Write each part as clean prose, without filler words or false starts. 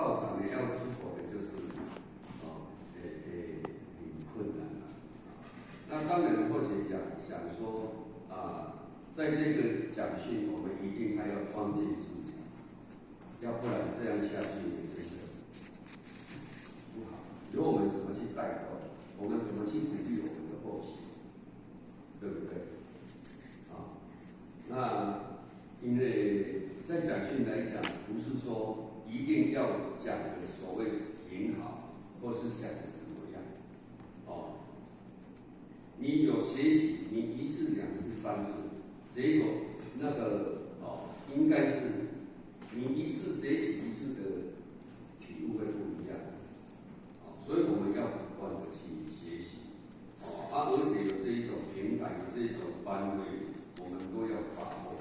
道場呢要出口的，就是哦，會很困難啦。那當然，或許講想說啊，在這個講訓，我們一定還要裝進自己，要不然這樣下去也真的不好。如果我們怎麼去帶動，我們怎麼去鼓勵我們的後學，對不對？啊，那因為在講訓來講，不是說一定要講的所謂很好，或是講的怎麼樣，哦，你有學習，你一次、兩次、三次，結果那個哦，應該是你一次學習一次的體悟會不一樣，哦，所以我們要不斷的去學習，哦，啊，而且有這一種平台，有這一種班會，我們都要把握，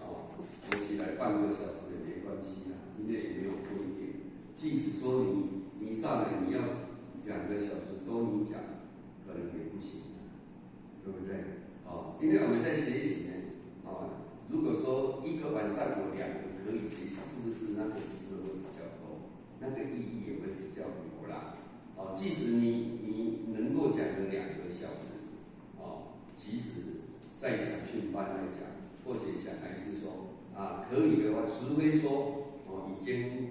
哦，我起來半個小時也沒關係啊，因為也沒有規定，即使說你上來你要2個小時都你講，可能也不行，對不對？哦，因為我們在學習呢，哦，如果說一個晚上有兩個可以學習，是不是那個機會會比較多？那個意義也會比較有啦。哦，即使你能夠講個2個小時，哦，其實在講訓班來講，或者想還是說啊，可以的話，除非說哦已經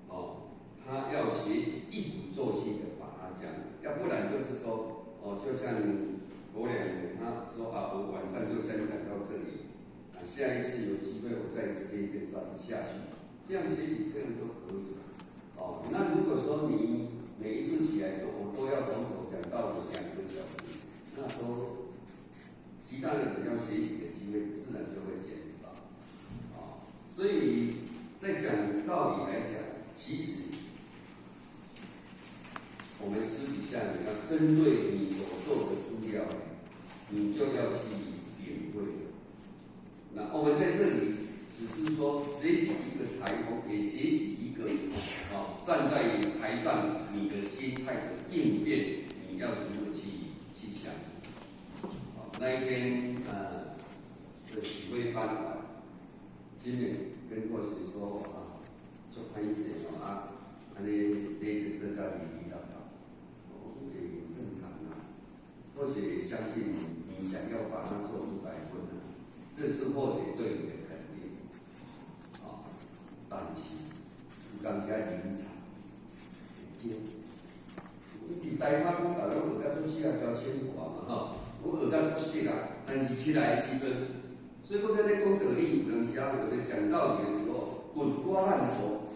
哦他要學習一鼓作氣的把它講，要不然就是說哦，就像國良他說啊，我晚上就先講到這裡，啊，下一次有機會我再接着上下去，這樣學習這樣都可以。哦，那如果說你每一次起來都我都要從頭講到尾2個小時，那都其他人要學習的機會自然就會減少。啊，所以在講道理來講，其實我們私底下你要針對你所做的資料，你就要去領會。那我們在這裡只是說學習一個台風，也學習一個啊，站在台上你的心態的應變，你要如何去想？好，那一天的指揮班啊，今年跟過去說啊，做歹勢哦啊，按呢你一直做到離離落落，我說也正常啊。或許相信你想要把它做100分啊，這是或許對你的肯定啊。但是有當時臨場，對，我佇台灣，逐家攏學甲做死啊，交清華嘛吼，我學甲足熟啊，但是起來的時陣，所以我在咧講道理，有當時啊，有咧講道理的時候，滾瓜爛熟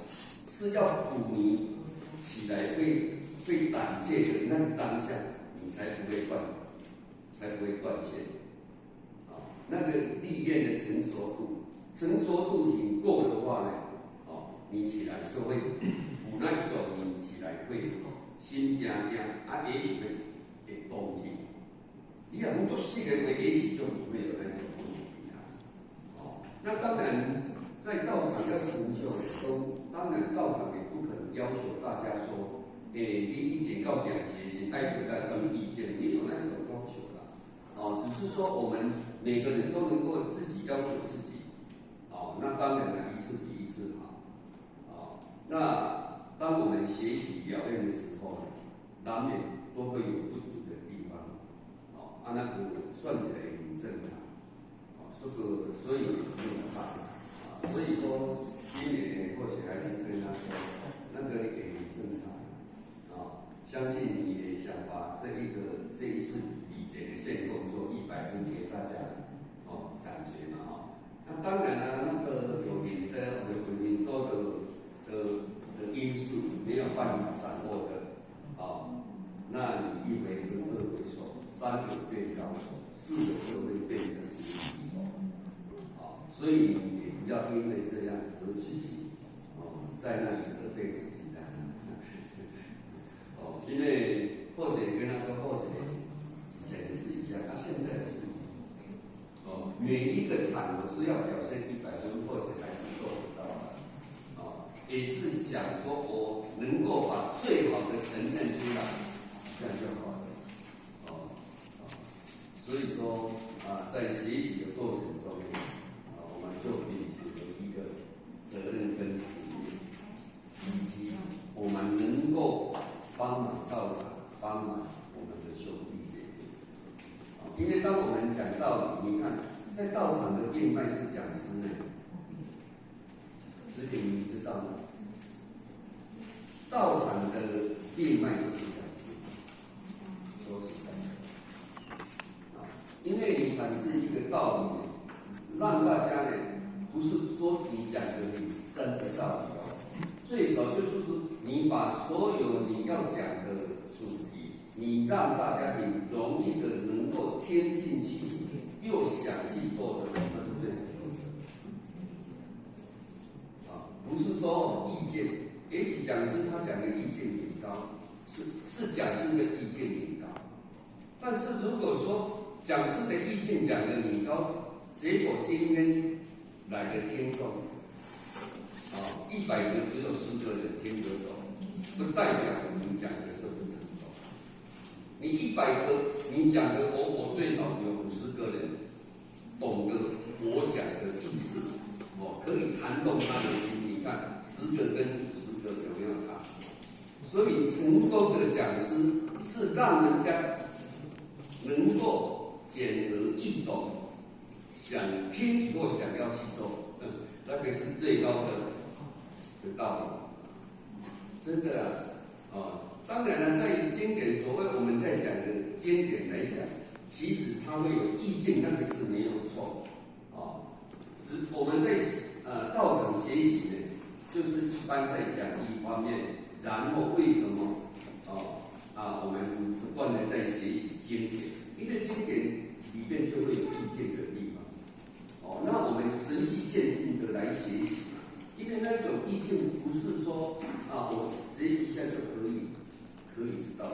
是要補你起來會膽怯的那個當下，你才不會斷，才不會斷線。啊，那個歷練的成熟度，成熟度很夠的話呢，哦，你起來就會有那一種，你起來會心驚驚，啊，也許會動氣。你若講做熟的話，也許就不會有那種問題啊。哦，那當然，在道場要成就的，都當然道場也不可能要求大家說，欸，你一點到點學習，愛給他什麼意見，沒有那種要求啦。哦，只是說我們每個人都能夠自己要求自己，哦，那當然了，一次比一次好。哦，那當我們學習表演的時候，難免都會有不足的地方，哦，啊，那個算起來也很正常，哦，這個所以沒有辦法，啊，所以說今年或許還是跟他說，那個也很正常，啊，相信你也想把這一次禮節的獻供做100分給大家，哦，感覺嘛，哦，那當然了，那個有很多有很多的因素沒有辦法掌握的，哦，那你一回生二回熟，三回變高手，四回就會變成無敵手，哦，所以你也不要因為這樣而自己哦在那裡責備自己的，哦，因為或許跟他說，或許以前是一樣，他現在是，哦，每一個場合是要表現100分，或許還是做不到的，哦，也是想說我能夠把最好的呈現出來，這樣就好了，哦，所以說啊，在學習的過程中，啊，我們就秉持了一個責任跟使命，以及道理，你看在道場的命脈是講師呢，這點你知道嗎？道場的命脈是講師，說實在的，啊，因為你闡釋一個道理，讓大家呢，不是說你講的很深的道理哦，最少就是說你把所有你要講的主題，你讓大家很容易的能夠聽進去，又想去做的，那是最成功的。啊，不是說意見，也許講師他講的意見很高，是講師的意見很高，但是如果說講師的意見講得很高，結果今天來的聽眾，啊，100個只有10個人聽得懂，不代表我們講的就不成功。你100個，你講的我最少有50個人懂得我講的意思，哦，可以彈動他的心。你看10個跟50個有沒有差？所以成功的講師是讓人家能夠簡而易懂，想聽或想要去做，那個是最高的道理。真的啊，啊，當然了，在經典所謂我們在講的經典來講，其實它會有意見，那個是沒有錯，啊，是我們在道場學習呢，就是一般在講義方面，然後為什麼我們不斷的在學習經典，因為經典裡面就會有意見的地方，哦，那我們循序漸進的來學習，因為那種意見不是說啊，我學一下就可以知道的，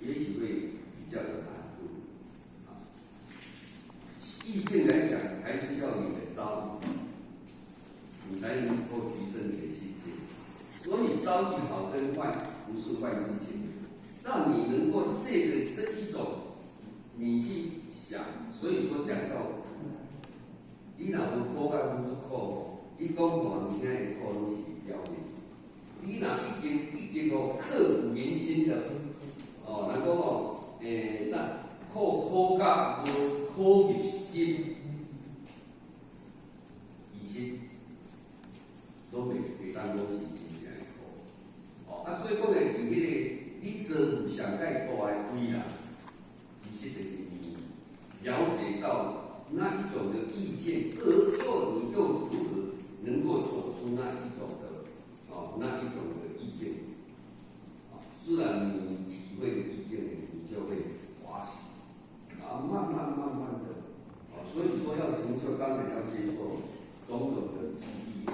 也許會比較有難度，啊，意見來講，還是要你的遭遇，你才能夠提升你的心境。所以遭遇好跟壞不是壞事情，讓你能夠借著這一種，你去想。所以說講到苦，你若無苦甲付出苦，你講予人聽的苦攏是表面。你若已經哦刻骨銘心的，哦，人講哦，啥苦苦甲無苦入心，其實攏袂當講是真正的苦。哦，啊，所以講呢，佇彼個你遭遇上蓋大的危難，其實就是你了解到那一種的意見，而又你又如何能夠走出那一種的哦那一種的意見，啊，自然你體會的意見，你就會歡喜，啊，慢慢慢慢的，啊，所以說要成就，當然要接受種種的際遇，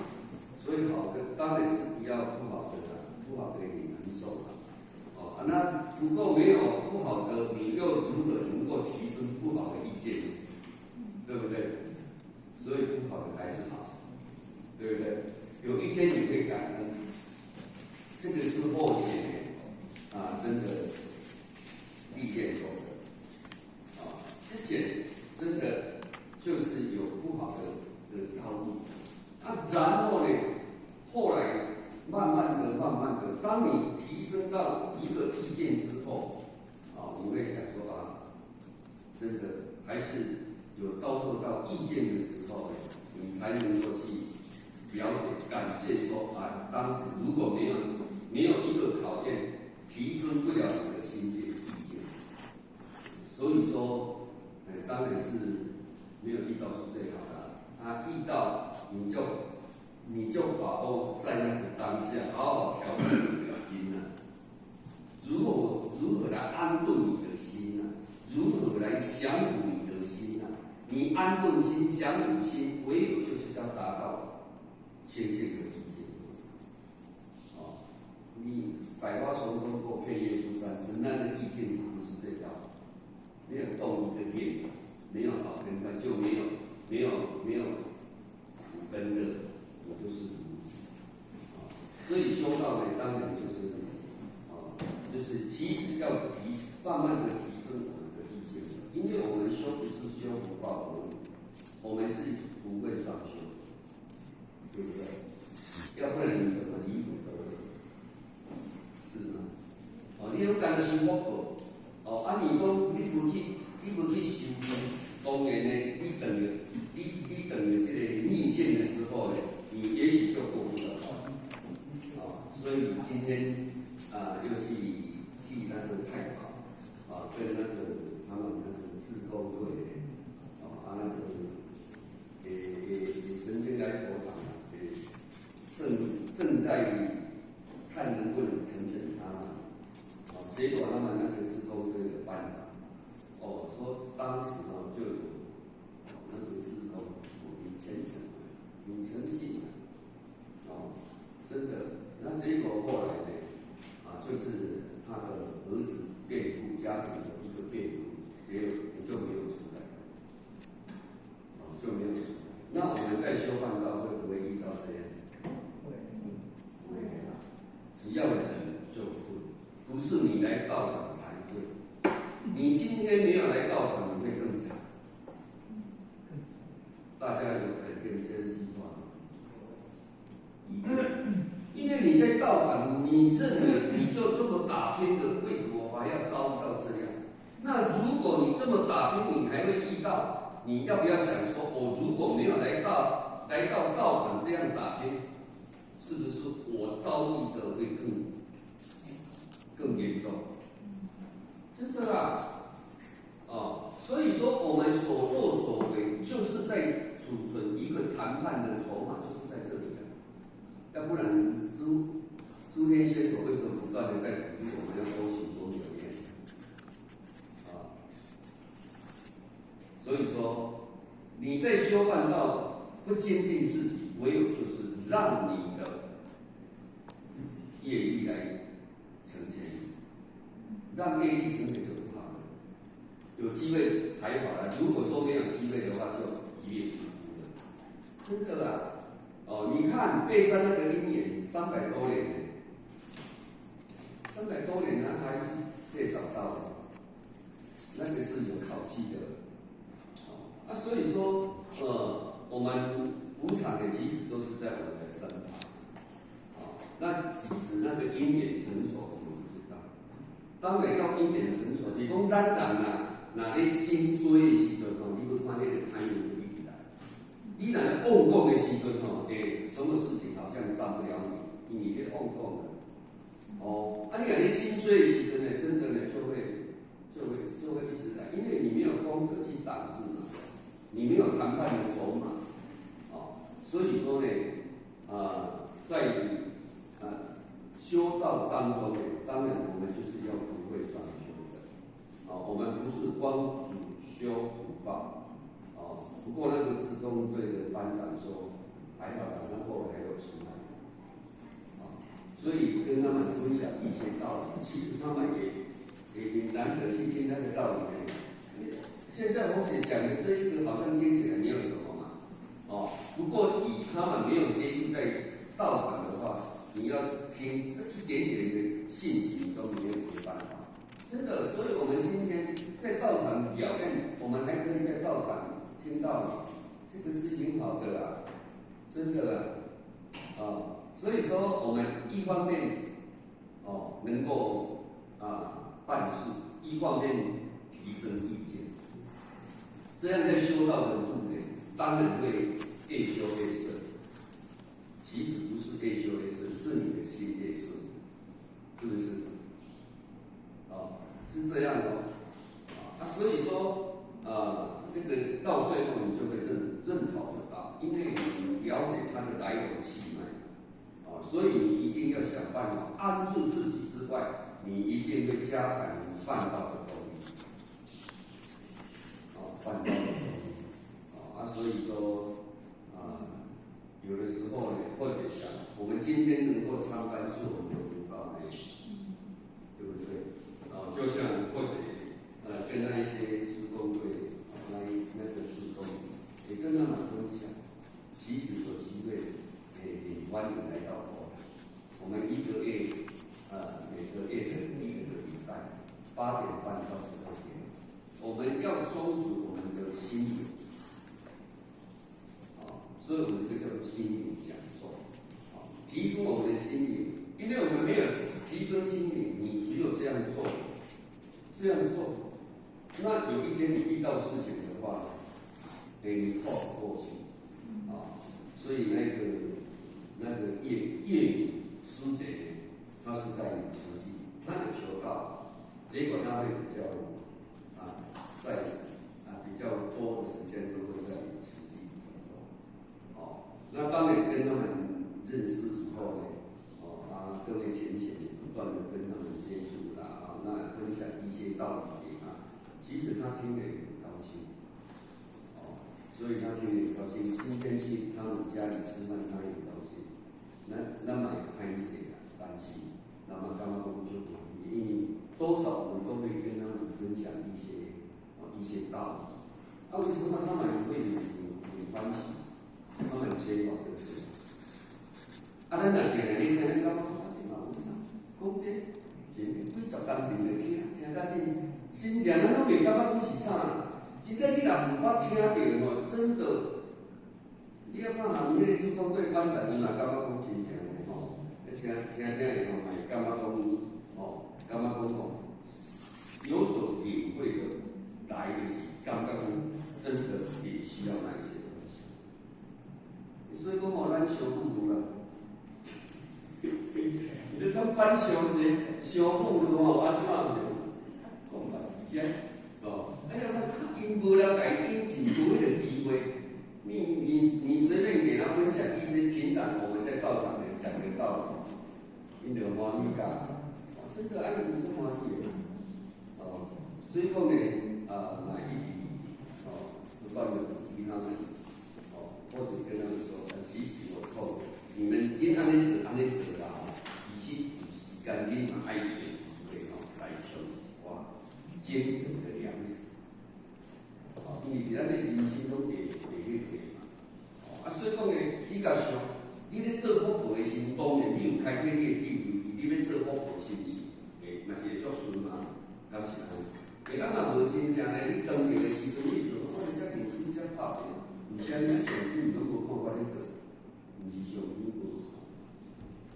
所以好的當然是不要不好的啦，不好的也難受啦，哦，那如果沒有不好的，你又如何能夠提升不好的意見？對不對？所以不好的還是好，對不對？有一天你會感恩，這個是後學啊，真的歷練過的啊。之前真的就是有不好的遭遇，啊，然後呢，後來慢慢的、慢慢的，當你提升到一個意見之後，啊，你會想說啊，真的還是有遭受到意見的時候，你才能夠去了解、感謝說啊，當時如果沒有一個考驗，提升不了你的心境意見。所以說，當然是沒有遇到是最好的。啊，遇到你就把握在那個當下，好好調整你的心啊。如何來安頓你的心呢？如何來降伏你的心呢？你安頓心、降伏心，唯有就是要達到清淨的意境。哦，你百花叢中過，片葉不沾身，那個意境是不是最高？沒有動一個念，沒有好跟壞，就沒有苦跟樂，我就是如此。啊，所以修道呢，當然就是啊，就是其實要慢慢的提升我們的意見，因為我們修不是修福報而已，我們是福慧雙修，對不對？要不然你怎麼離苦得樂？是嗎？哦，你攏干焦修福報，哦，啊，你講你無去，你無去想。你也許就過不了。啊，所以今天啊，又去寄那個太保，啊，跟那個他們那個志工隊，啊，那個也曾經來佛堂，正在看能不能成全他們，啊，結果他們那個志工隊的班長，哦，說當時哦就有那個志工很虔誠，很誠信，哦，真的，那結果後來呢，啊，就是他的兒子變故，家庭的一個變故，結果就沒有出來，哦，就沒有出來。那我們在修辦道會不會遇到這樣？會，會啊，只要人就會，不是你來道場才會。你今天沒有來道場，你會更慘。大家有在跟這句話嗎？因為你在道場，你認為你就這麼打拼的，為什麼還要遭遇到這樣？那如果你這麼打拼，你還會遇到，你要不要想說，我如果沒有來到道場這樣打拼，是不是我遭遇的會更嚴重？真的啊，哦，所以說我們所作所為，就是在儲存一個談判的籌碼，就是在這裡的。要不然諸天仙佛為什麼不斷的在鼓勵我們要多行多留念？啊，所以說你在修辦道不精進自己，唯有就是讓你的業力來呈現，讓業力呈現就不好了。有機會還好了，如果說沒有機會的話，就一葉知秋了。真的啦，哦，你看貝山那個因緣300多年，300多年他還是可以找到的，那個是有考據的。哦，啊，所以說，我們無常的其實都是在我們的身旁，啊，那其實那個因緣成熟，我們不知道。當然要因緣成熟，是講咱人啊，若咧心衰的時陣吼，你會看彼個歹運就一直來。你若妄講的時陣吼，欸，什麼事情好像傷不了你，因為你咧妄講的。哦，啊，你若咧心衰的時陣呢，真的呢就會一直來，因為你沒有功德去擋住嘛，你沒有談判的籌碼，哦，所以說呢，啊，在啊修道當中呢，當然我們就是要福慧雙修的，啊，我們不是光主修福報，哦，不過那個志工隊的班長說還好啦，那後來還有出來，啊，所以跟他們分享一些道理，其實他們也難得去聽那個道理的。現在我姐講的這一個好像聽起來沒有什麼嘛，哦，不過以他們沒有接觸在道場的話，你要聽這一點點的信息，你都沒有辦法。真的，所以我們今天在道場表現，我們還可以在道場聽道理，這個是挺好的啦，真的啦，啊，所以說我們一方面哦能夠啊辦事，一方面提升意見，這樣在修道的路呢，當然會越修越順。其實不是越修越順，是你的心越順，是不是？哦，是這樣的。啊，所以說，啊，這個到最後你就會認同得到，因為你了解它的來龍去脈，啊，所以你一定要想辦法安住自己之外，你一定會加強你辦道的動力，啊，辦道的動力，啊，所以說，啊，有的時候呢，或者想，我們今天能夠參觀是我們的福報呢，對不對？啊，就像或許，跟那一些志工隊，啊，那個志工，也跟他們分享，其實有機會，也歡迎來到佛堂。我們一個月，每個月的第一個禮拜，8點半到12點，我們要充實我們的心靈，啊，所以我們這個叫做心靈講座，啊，提升我們的心靈，因為我們沒有提升心靈，你只有這樣做，這樣做，那有一天你遇到事情的話，你跨不過去，啊，所以那個結果他會比較在比較多的時間都會在慈濟裡頭。哦，那當然跟他們認識以後呢，哦啊，各位淺顯不斷的跟他們接觸啦，啊，那分享一些道理給他，其實他聽了也很高興，哦，所以他聽了也高興。今天去他們家裡吃飯，他也高興。那嘛會歹勢啦，但是那麼感覺講足歡喜，因為多少我們都會跟他們分享一些道理。啊，為什麼他們會很歡喜？他們缺乏這些。啊，咱若定定咧聽，咱感覺啊，這嘛有啥？講這前幾十工前就聽，聽甲真真正咱攏袂感覺講是啥。真正你若毋捌聽著吼，真的，你要看人彼個志工隊班長，伊嘛感覺講真正的吼，聽聽聽會吼，嘛會感覺講吼，感覺講吼，有所領會的來就是感覺講真的也需要那一些東西。所以講吼，咱傷富裕啦。你講班傷濟，傷富裕吼，啊，怎啊講嘛是安哦，哎呀，他𪜶無了解，𪜶是無彼個機會。你隨便給他分享一些平常我們在道場裡講的道理，𪜶就歡喜甲，哦，真的愛有這歡喜的，哦，所以講呢，啊，買一提，哦，不斷的鼓勵他們，哦，或者跟他們說，其實我透你們因按呢做，按呢做啦，其實有時間恁嘛愛揣機會吼，來上一寡精神的糧食，哦，因為佇咱的人生攏會去提嘛，哦，啊，所以講呢，你共想，你咧做福報的時，當然你有開啟你的智慧，你欲做福報是毋是？會嘛是會足順嘛，敢是按呢？會當若無真正呢，你當下的時陣，你就講我遮認真遮拍拼，為啥物啊上天攏無看我咧做？毋是上天無看，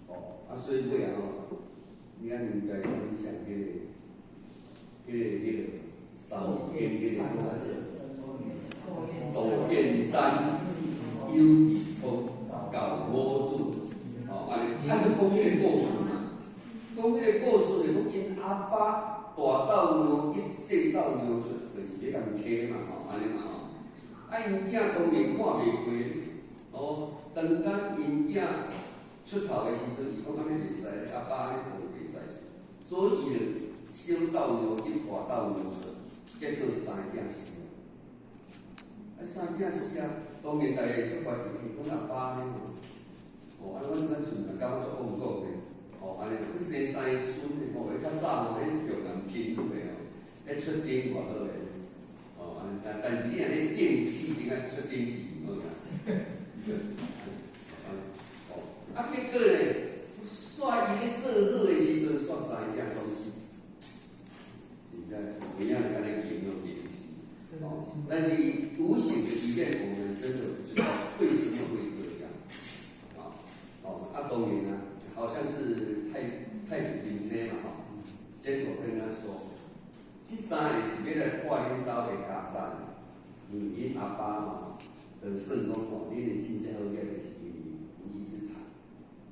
哦，啊，所以尾仔吼，你按呢應該分享彼個三間彼個道燕山有義空教五祖，哦，按呢，按呢講這個故事嘛，講這個故事就講𪜶阿爸大鬥牛入，細鬥牛出，就是欲共騎嘛，吼，按呢嘛吼。啊，𪜶囝當然看袂過，哦，當當𪜶囝出頭的時陣，伊講按呢袂使，阿爸按呢做袂使，所以就小鬥牛入，大鬥牛出，結果三個囝死。啊，三個囝死啊，當然大家足懷疑，講阿爸按呢吼，哦，啊，阮厝嘛感覺足戇講的，哦，按呢，你生三個孫的吼，較早吼，彼重男輕女的吼，彼出頂偌好的，哦，按呢，但是你按呢電器應該出頂是毋好啦，哦，啊，結果呢，煞伊咧做好的時陣，煞三個囝攏死，真正有影敢若形容電視，哦，但是無形的裡面，我們真的不知道為什麼會這樣，啊，哦，啊，當然啊，好像是太平天嘛，吼，先我跟他說，這三個是欲來破恁兜的家產，因為恁阿爸吼，就算講吼，恁的親戚好額就是因為無義之財，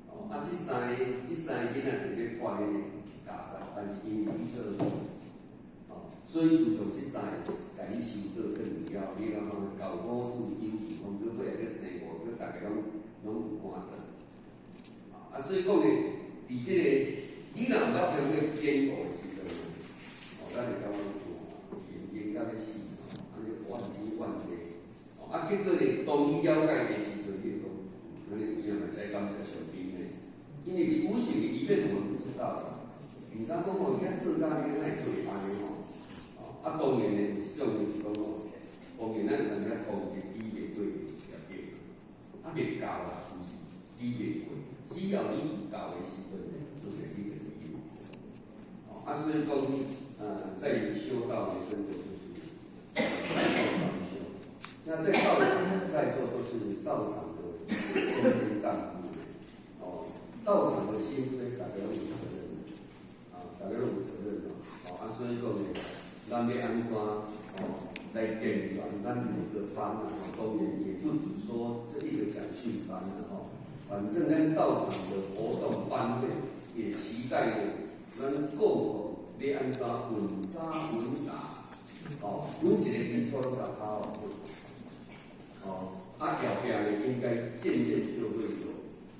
哦，啊，這三個囡仔就是欲破恁的家產，但是因為你做好，哦，所以自從這三個共你收倒轉去了，你感覺舊五子有義講，閣過來閣生活，閣逐家攏有歡樂。啊，所以講呢，佇這個你若毋捌聽過典故的時陣，哦，咱會感覺哇，應該欲死，按呢怨天怨地，哦，啊，結果呢，當你了解的時陣，你會講，咱有影嘛是愛感謝上帝呢，因為佇無形的裡面，我們不知道，毋知講哦，伊遐做甲按呢，哪會做按呢吼？哦，啊，當然呢，有一種就是講哦，當然咱有當時土地抵袂過業力，啊，袂夠啦，是毋是？抵袂過，只要你有夠的時陣呢，自然你就會有。哦，啊，所以講，在修道呢，真的就是在道場修。那在道場在座都是道場的中堅幹部，哦，道場的興衰，大家攏有責任，啊，大家攏有責任哦。哦，啊，所以講呢，咱欲按怎哦來健全咱每個班啊，當然也不止說這一個講訓班啊，吼，反正咱道場的活動班會也期待着咱共同。欲按怎穩紮穩打，哦，每一个基礎攏共打好。哦，啊，後壁呢應該漸漸就會有，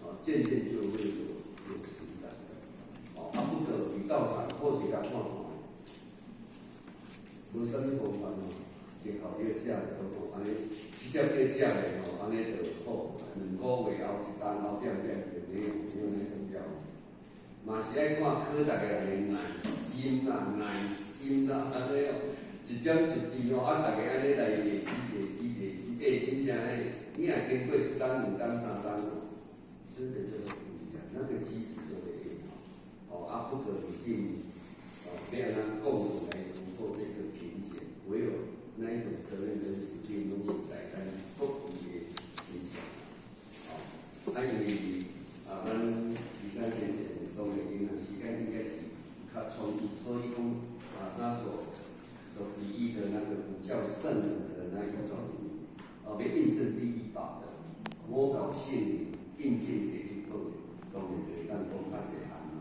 哦，漸漸就會有成長的。哦，啊，不可一到場或許共看看，無啥物方法哦，結後你個食的都吼，按呢，直接叫食的吼，按呢就好。2個月後一單後點點就沒有那種了。嘛是愛看考逐个人的耐心啦，耐心啦，按呢哦，一點一滴吼，啊，逐个按呢來累積累積累積，欸，真正呢，你若經過一冬、兩冬、三冬哦，真的就會不一樣，那個基礎就會練好。哦，啊，不可一定，哦，欲按怎共同來突破這個瓶頸，唯有那一種責任跟使命，攏是在咱各自的身上。哦，啊，因為啊，咱李三先生當然因為時間應該是較充裕，所以講啊，他所提議的那個比較聖人的那一種，啊，欲印證第一寶的魔搞性印證第一寶的，當然就會當講較濟項嘛。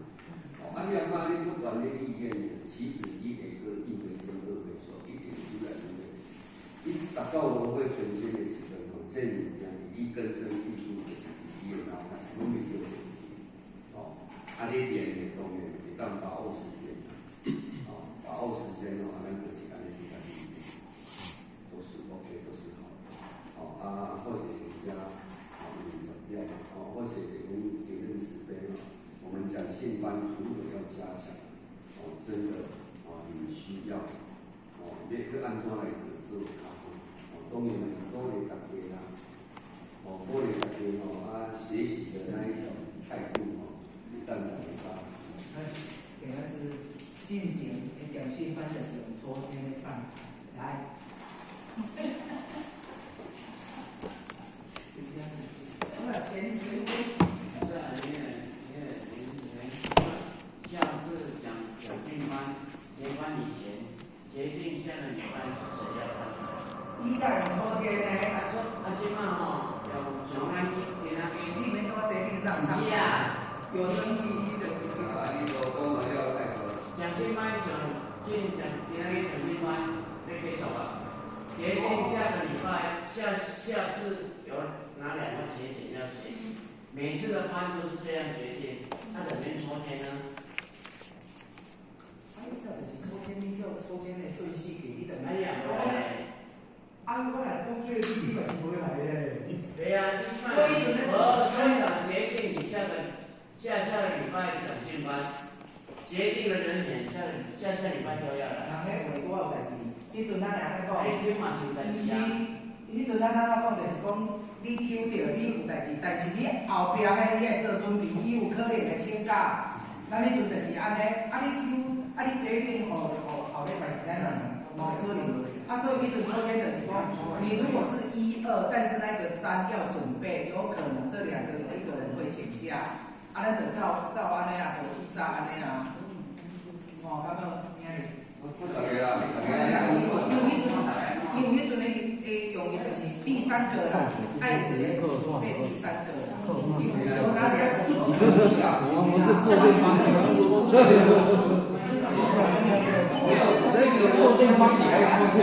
哦，啊，你若看你不管你意願，其實你會說一回生二回熟，一定出來對不對？你達到輪迴全身的時陣吼，這物件你根深蒂固就是你的腦海，攏袂叫問題。哦，啊，你練的當然會當把握時間，哦，把握時間哦，咱就是按呢去共你練，都是 OK，都是好的。哦，啊，或者人家哦，10點，哦，或者阮理論慈悲哦，我們講信班如果要加強，哦，真的哦，很需要，哦，欲去按怎來做做較好，哦，當然嘛是鼓勵大家啦，哦，鼓勵大家吼，啊，學習的那一種態度吼，會當來發。原來是進前的講訓班就是用抽籤的上台，來。就這樣子。好啦，前前對啊，因為下次講訓班結班以前，決定下個禮拜是誰要上台。以前用抽籤的。啊，說啊，這擺吼，用上咱今仔日。你們都決定上上。是啊。有登記的。啊，你都講嘛了太好。講訓班上進講今仔日講訓班欲結束啊，決定下個禮拜下下次有哪兩個學姐要學習，每次的班都是這樣決定，那怎麼抽籤呢？啊，你這就是抽籤，你照抽籤的順序給你的。哎呀，啊，我若講叫你，你嘛是無來咧。對啊，你所以我所以決定你下個下下個禮拜講訓班，決定了人選，下下下禮拜就要來。人彼話拄仔有代誌，彼陣咱來按呢講，毋是，彼陣咱按怎講就是講，你抽著你有代誌，但是你後壁彼你愛做準備，伊有可能會請假。咱彼陣就是按呢，啊你抽，啊你決定後後後禮拜是咱無可能。啊，所以彼陣抽籤就是講，你如果是一二，但是那個三要準備，有可能這兩個有一個人會請假，啊，咱就照照按呢啊，做以早按呢啊。哦，感覺大家啦，大家。因為彼陣，因為彼陣的用意就是第三個啦，愛有一個準備第三個啦，因為大家我們是固定班，那個固定班你還抽籤，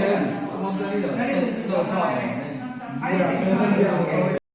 抽籤的，那你就是做。